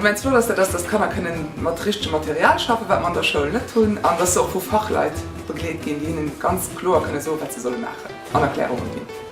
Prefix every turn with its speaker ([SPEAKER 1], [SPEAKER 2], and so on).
[SPEAKER 1] Immens flott ass dat, dass d'Kanner kënnen mat richtegem Material schaffen, wat mer an der Schoul net hunn, an dass se och vu Fachleit begleet ginn, déi hinnen ganz kloer kënne soen, wat se solle maachen an Erklärunge ginn.